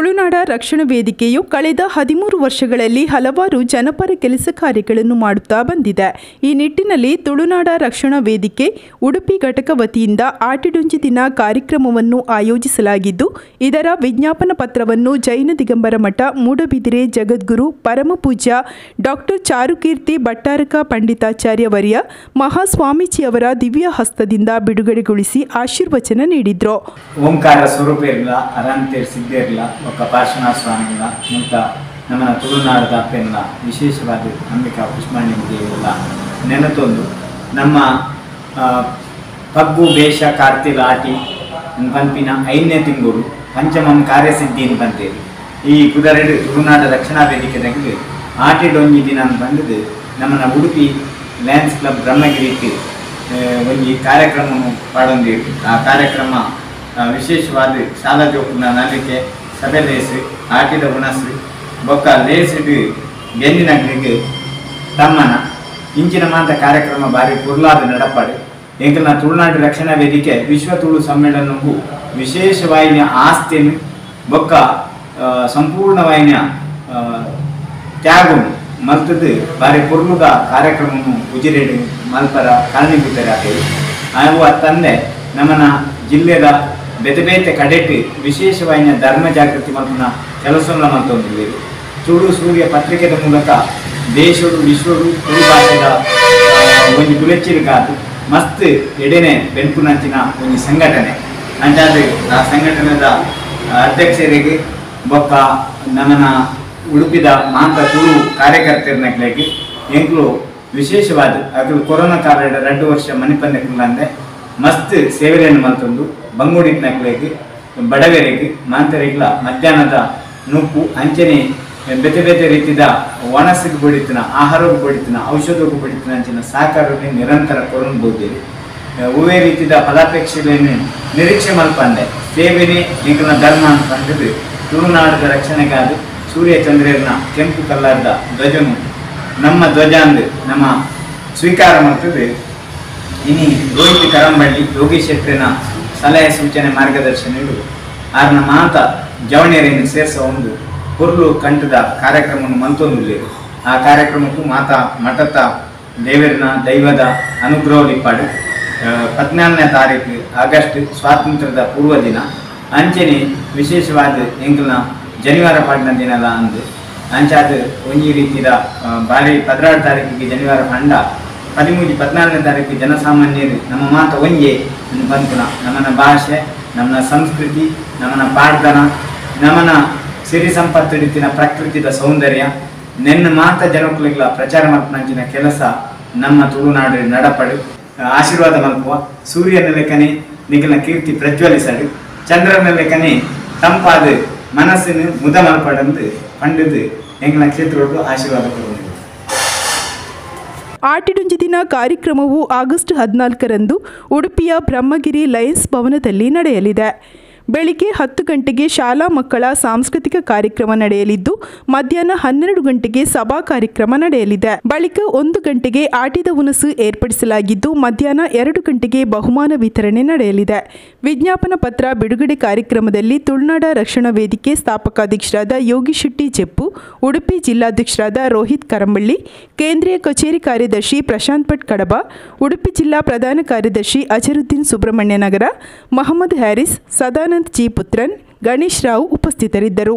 ತುಳುನಾಡ ರಕ್ಷಣಾ ವೇದಿಕೆಯು ಕಳೆದ 13 ವರ್ಷಗಳಲ್ಲಿ ಹಲವಾರು ಜನಪರ ಕೆಲಸ ಕಾರ್ಯಗಳನ್ನು ಮಾಡುತ್ತಾ ಬಂದಿದೆ. ಈ ನಿಟ್ಟಿನಲ್ಲಿ ತುಳುನಾಡ ರಕ್ಷಣಾ ವೇದಿಕೆ ಉಡುಪಿ ಘಟಕ ವತಿಯಿಂದ ಆಟಿಡೊಂಜಿ ದಿನ ಕಾರ್ಯಕ್ರಮವನ್ನು ಆಯೋಜಿಸಲಾಗಿದ್ದು, ಇದರ ವಿಜ್ಞಾಪನ ಪತ್ರವನ್ನು ಜೈನ ದಿಗಂಬರ ಮಠ ಮೂಡಬಿದಿರೆ ಜಗದ್ಗುರು ಪರಮಪೂಜ್ಯ ಡಾಕ್ಟರ್ ಚಾರುಕೀರ್ತಿ ಭಟ್ಟಾರಕ ಪಂಡಿತಾಚಾರ್ಯ ವರ್ಯ ಮಹಾಸ್ವಾಮೀಜಿಯವರ ದಿವ್ಯ ಹಸ್ತದಿಂದ ಬಿಡುಗಡೆಗೊಳಿಸಿ ಆಶೀರ್ವಚನ ನೀಡಿದರು. ಓಂಕಾರ ಸ್ವರೂಪ ಇರಲ್ಲ, ಅರಂತೇರ್ ಸಿದ್ಧ ಇರಲ್ಲ, ಒಕ್ಕ ಪಾರ್ಶ್ವನಾಥ ಸ್ವಾಮಿಗಳ ಮುಂತ ನಮ್ಮನ ತುಳುನಾಡದ ಅಪ್ಪೆಲ್ಲ ವಿಶೇಷವಾದ ಅಂಬಿಕಾ ಕುಷ್ಮಾಂಡಿ ದೇವಿಲ್ಲ ನೆನತೊಂದು ನಮ್ಮ ಪಗ್ಗು ಬೇಷ ಕಾರ್ತಿಲ ಆಟಿ ಪಂಪಿನ 5ನೇ ತಿಂಗಳು ಪಂಚಮಂ ಕಾರ್ಯಸಿದ್ಧಿ ಅಂತೇಳಿ ಈ ಕುದರೆಡು ತುಳುನಾಡ ರಕ್ಷಣಾ ವೇದಿಕೆ ತೆಗೆದು ಆಟಿ ಡೊಂಜಿ ದಿನ ಬಂದದ್ದು ನಮ್ಮನ್ನ ಉಡುಪಿ ಲಯನ್ಸ್ ಕ್ಲಬ್ ಬ್ರಹ್ಮಗಿರಿಗೆ ಒಂದು ಕಾರ್ಯಕ್ರಮವನ್ನು ಪಾಡೊಂದಿರು. ಆ ಕಾರ್ಯಕ್ರಮ ವಿಶೇಷವಾದ ಶಾಲಾ ಜೋಕುನ ನಲಿಕೆ ಸಭೆ ಲೇಸು ಆಟಿದ ಉಣಸು ಬೊಕ್ಕ ಲೇಸಿಡು ಗೆಂದಿನಗರಿಗೆ ತಮ್ಮನ ಇಂಚಿನ ಮಾಂತ ಕಾರ್ಯಕ್ರಮ ಭಾರಿ ಪುರ್ಲಾದ ನಡಪಾಡು. ಎಂಕಲ್ನ ತುಳುನಾಡು ರಕ್ಷಣಾ ವೇದಿಕೆ ವಿಶ್ವ ತುಳು ಸಮ್ಮೇಳನವು ವಿಶೇಷವಾಯಿನ ಆಸ್ತಿಯನ್ನು ಬೊಕ್ಕ ಸಂಪೂರ್ಣವಾಯಿನ ತ್ಯಾಗನು ಮಲ್ತದ್ದು ಭಾರಿ ಪುರ್ಲುದ ಕಾರ್ಯಕ್ರಮವನ್ನು ಉಜಿರೇಡು ಮಲ್ಪರ ಕಾರಣೀಭೂತರಾಗೇವೆ. ಅವು ತಂದೆ ನಮ್ಮನ ಜಿಲ್ಲೆದ ಬೇತೆ ಬೇತೆ ಕಡೆಟ್ ವಿಶೇಷವಾಯಿನ ಧರ್ಮ ಜಾಗೃತಿ ಮಲ್ಪುನ ಕೆಲಸವನ್ನು ಮಲ್ತೊಂದಿದ್ದೇವೆ. ತುಳು ಸೂರ್ಯ ಪತ್ರಿಕೆದ ಮೂಲಕ ದೇಶಡು ವಿಶ್ವಡು ತುಳು ಭಾಷೆದ ಒಂಜಿ ಬುಲೆಚ್ಚಿಲ್ಗಾದು ಮಸ್ತ್ ಎಡೆನೆ ಬೆನ್ಪುನಂಚಿನ ಒಂಜಿ ಸಂಘಟನೆ. ಅಂಚಾದ ಆ ಸಂಘಟನೆದ ಅಧ್ಯಕ್ಷರಿಗೆ ಬೊಕ್ಕ ನಮ್ಮನ ಉಡುಪಿದ ಮಾಂತ ತುಳು ಕಾರ್ಯಕರ್ತರನಕ್ಲೆಗ್ ಎಂಕ್ಲು ವಿಶೇಷವಾದ ಅಕುಲು ಕೊರೋನಾ ಕಾಲದ 2 ವರ್ಷ ಮಣಿಪಂದೆ ಮಸ್ತ್ ಸೇವೆಯನ್ನು ಮಲ್ತೊಂದು ಬಂಗುಡಿನಕ್ಲೆಗ್ ಬಡವರಿಗೆ ಮಾಂತರಿಗ್ಲ ಮಧ್ಯಾಹ್ನದ ನುಪ್ಪು ಅಂಚನೆ ಬೇತೆ ಬೇತೆ ರೀತಿಯ ಒಣಸಿಗೆ ಬಡಿತನ ಆಹಾರಕ್ಕೂ ಬಡಿತನ ಔಷಧಕ್ಕೂ ಬಡಿತನ ಅಂಚಿನ ಸಹಕಾರವನ್ನು ನಿರಂತರ ಕೊರಬಹುದು. ಹೂವೇ ರೀತಿಯ ಫಲಾಪೇಕ್ಷೆಗಳನ್ನು ನಿರೀಕ್ಷೆ ಮಲ್ಪಂದೆ ಸೇವೆನೇ ಎಂಕಲ್ನ ಧರ್ಮ ಅಂತಂದಿದ್ದು ತುಳುನಾಡದ ರಕ್ಷಣೆಗಾದ ಸೂರ್ಯ ಚಂದ್ರನ ಕೆಂಪು ಕಲ್ಲರ್ದ ಧ್ವಜನು ನಮ್ಮ ಧ್ವಜ ಅಂದು ನಮ್ಮ ಸ್ವೀಕಾರ ಮಾಡ್ತದೆ. ಇನಿ ರೋಹಿತ್ ಕರಂಬಳ್ಳಿ ಯೋಗೀಶ್ ಶೆಟ್ಟರಿನ ಸಲಹೆ ಸೂಚನೆ ಮಾರ್ಗದರ್ಶನ ಆರ್ನ ಮಾತ ಜವಣಿಯರನ್ನು ಸೇರಿಸುವ ಒಂದು ಪುರ್ಲು ಕಂಠದ ಕಾರ್ಯಕ್ರಮವನ್ನು ಮಲ್ತೊಂದುಲ್ಲೇರು. ಆ ಕಾರ್ಯಕ್ರಮಕ್ಕೂ ಮಾತಾ ಮಠದ ದೇವರನ ದೈವದ ಅನುಗ್ರಹ ಇಪ್ಪಾಡು. 14ನೇ ತಾರೀಕು ಆಗಸ್ಟ್ ಸ್ವಾತಂತ್ರ್ಯದ ಪೂರ್ವ ದಿನ ಅಂಚನೆ ವಿಶೇಷವಾದ ಎಂಕಲ್ನ ಜನಿವಾರ ಪಾಡಿನ ದಿನಲ ಅಂದು ಅಂಚಾದ ಒಂಜಿ ರೀತಿಯ ಬಾರಿ 16 ತಾರೀಕಿಗೆ ಜನಿವಾರ ಪಂಡ 13 14ನೇ ತಾರೀಕು ಜನಸಾಮಾನ್ಯರು ನಮ್ಮ ಮಾತ ಒಂಜೆ ಬಂತುನ ನಮ್ಮನ ಭಾಷೆ ನಮ್ಮನ ಸಂಸ್ಕೃತಿ ನಮ್ಮನ ಪಾಡ್ದನ ನಮ್ಮನ ಸಿರಿ ಸಂಪತ್ತಿನ ಪ್ರಕೃತಿದ ಸೌಂದರ್ಯ ನೆನ್ನ ಮಾತ ಜನಕ್ಕುಲೆಗ್ಲ ಪ್ರಚಾರ ಮಲ್ಪುನಂಚಿನ ಕೆಲಸ ನಮ್ಮ ತುಳುನಾಡು ನಡಪಡು. ಆಶೀರ್ವಾದ ಮಲ್ಪುವ ಸೂರ್ಯನ ಲೆಕ್ಕನೆ ನಿಗಲ ಕೀರ್ತಿ ಪ್ರಜ್ವಲಿಸಡು, ಚಂದ್ರನ ಲೆಕ್ಕನೆ ತಂಪಾದ ಮನಸ್ಸಿನ ಮುದ ಮಲ್ಪಡಂದು ಪಂಡದು ಎಂಗ್ಲ ಕ್ಷೇತ್ರದ್ದು ಆಶೀರ್ವಾದ ಕೊಡುವುದು. ಆಟಿಡೊಂಜಿ ದಿನ ಕಾರ್ಯಕ್ರಮವು ಆಗಸ್ಟ್ 14ರಂದು ಉಡುಪಿಯ ಬ್ರಹ್ಮಗಿರಿ ಲಯನ್ಸ್ ಭವನದಲ್ಲಿ ನಡೆಯಲಿದೆ. ಬೆಳಿಗ್ಗೆ 10 ಗಂಟೆಗೆ ಶಾಲಾ ಮಕ್ಕಳ ಸಾಂಸ್ಕೃತಿಕ ಕಾರ್ಯಕ್ರಮ ನಡೆಯಲಿದ್ದು, ಮಧ್ಯಾಹ್ನ 12 ಗಂಟೆಗೆ ಸಭಾ ಕಾರ್ಯಕ್ರಮ ನಡೆಯಲಿದೆ. ಬಳಿಕ 1 ಗಂಟೆಗೆ ಆಟಿದ ಉನಸು ಏರ್ಪಡಿಸಲಾಗಿದ್ದು, ಮಧ್ಯಾಹ್ನ 2 ಗಂಟೆಗೆ ಬಹುಮಾನ ವಿತರಣೆ ನಡೆಯಲಿದೆ. ವಿಜ್ಞಾಪನ ಪತ್ರ ಬಿಡುಗಡೆ ಕಾರ್ಯಕ್ರಮದಲ್ಲಿ ತುಳುನಾಡ ರಕ್ಷಣಾ ವೇದಿಕೆ ಸ್ಥಾಪಕಾಧ್ಯಕ್ಷರಾದ ಯೋಗಿ ಶೆಟ್ಟಿ ಜೆಪ್ಪು, ಉಡುಪಿ ಜಿಲ್ಲಾಧ್ಯಕ್ಷರಾದ ರೋಹಿತ್ ಕರಂಬಳ್ಳಿ, ಕೇಂದ್ರೀಯ ಕಚೇರಿ ಕಾರ್ಯದರ್ಶಿ ಪ್ರಶಾಂತ್ ಭಟ್ ಕಡಬ, ಉಡುಪಿ ಜಿಲ್ಲಾ ಪ್ರಧಾನ ಕಾರ್ಯದರ್ಶಿ ಅಜರುದ್ದೀನ್ ಸುಬ್ರಹ್ಮಣ್ಯ ನಗರ, ಮಹಮ್ಮದ್ ಹ್ಯಾರಿಸ್, ಸದಾನಂದ್ ಜಿ ಪುತ್ರನ್, ಗಣೇಶ್ ರಾವ್ ಉಪಸ್ಥಿತರಿದ್ದರು.